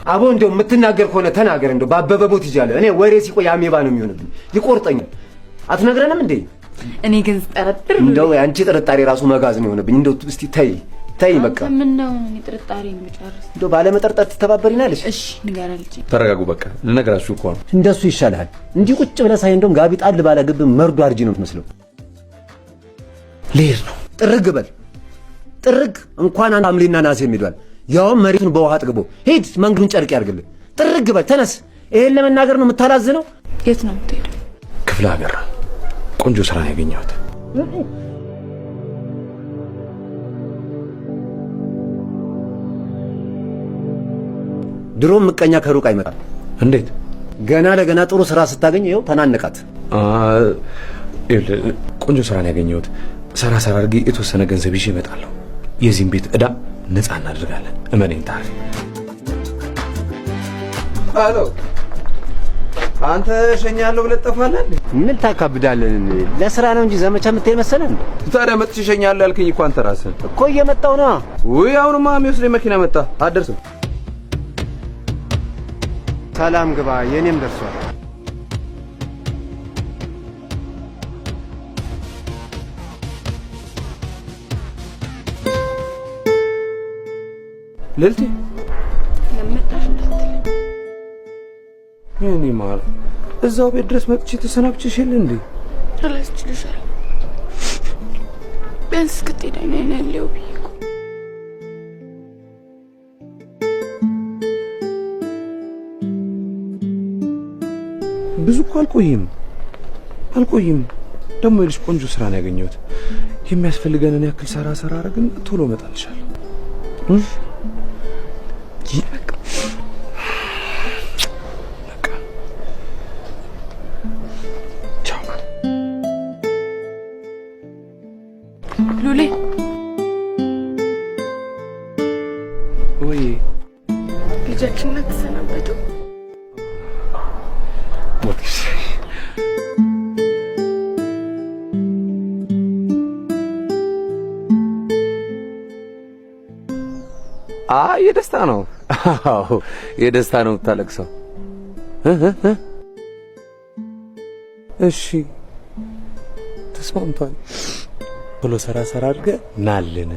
አቦ እንደው የምትናገር ከሆነ ተናገር። እንደው ባበበ ቦት ይዣለሁ። እኔ ወሬ ሲቆይ አሜባ ነው የሚሆንብኝ፣ ይቆርጠኛል። አትነግረንም እንዴ? እኔ ግን ስጠረጥር እንደው የአንቺ ጥርጣሬ ራሱ መጋዝ ነው የሆነብኝ። እንደው እስቲ ተይ ተይ፣ በቃ ምን ነው እኔ ጥርጣሬ ነው የምጨርስ። እንደው ባለመጠርጠር ትተባበሪናለሽ። እሺ ንገረን ልጄ። ተረጋጉ። በቃ ልነግራችሁ እኮ ነው። እንደሱ ይሻልሃል። እንዲህ ቁጭ ብለህ ሳይ እንደውም ጋቢ ጣል ባለ ግብ መርዶ አርጂ ነው የምትመስለው። ልሄድ ነው። ጥርግ በል ጥርግ። እንኳን አንድ ሐምሌና ነሐሴ የሚሏል ያውም መሬቱን በውሃ አጥግቦ ሂድ፣ መንገዱን ጨርቅ ያርግልህ። ጥርግ በል ተነስ። ይሄን ለመናገር ነው የምታላዝነው? የት ነው የምትሄደው? ክፍለ ሀገር ቆንጆ ስራ ነው ያገኘሁት። ድሮም ምቀኛ ከሩቅ አይመጣም። እንዴት? ገና ለገና ጥሩ ስራ ስታገኝ ይኸው ተናነቃት። ይኸውልህ ቆንጆ ስራ ነው ያገኘሁት። ሰራ ሰራ አድርጌ የተወሰነ ገንዘብ ይዤ እመጣለሁ። የዚህም ቤት ዕዳ ነፃ እናደርጋለን። እመነኝ ታሪክ። አሎ፣ አንተ እሸኛለሁ ብለህ ትጠፋለህ እንዴ? ምን ታካብዳለን? ለስራ ነው እንጂ ዘመቻ የምትሄድ መሰለህ? ታዲያ መጥቼ እሸኛለሁ ያልከኝ እኮ አንተ ራስህ እኮ እየመጣሁ ነዋ። ውይ አሁንማ የሚወስደኝ መኪና መጣ። አትደርስም። ሰላም ግባ፣ የኔም ደርሷል። ልልቴ ለመጣሽ እንዳትለኝ። የኔ ማር እዛው ቤት ድረስ መጥቼ ተሰናብቼሽ የለ እንዴ? አላስችልሻለሁ። ቢያንስ እስክትሄድ አይኔን ያለው ብዬ እኮ። ብዙ እኮ አልቆይም አልቆይም። ደግሞ ይኸውልሽ ቆንጆ ስራ ነው ያገኘሁት። የሚያስፈልገንን ያክል ሰራ ሰራ አደረግን፣ ቶሎ እመጣልሻለሁ። በቃ ቻው። ሉሌ ወይ ልጃችንን አትሰናበተው። አይ የደስታ ነው። አዎ የደስታ ነው የምታለቅሰው። እሺ ተስማምቷል። ቶሎ ሰራ ሰራ አድርገህ ናልን።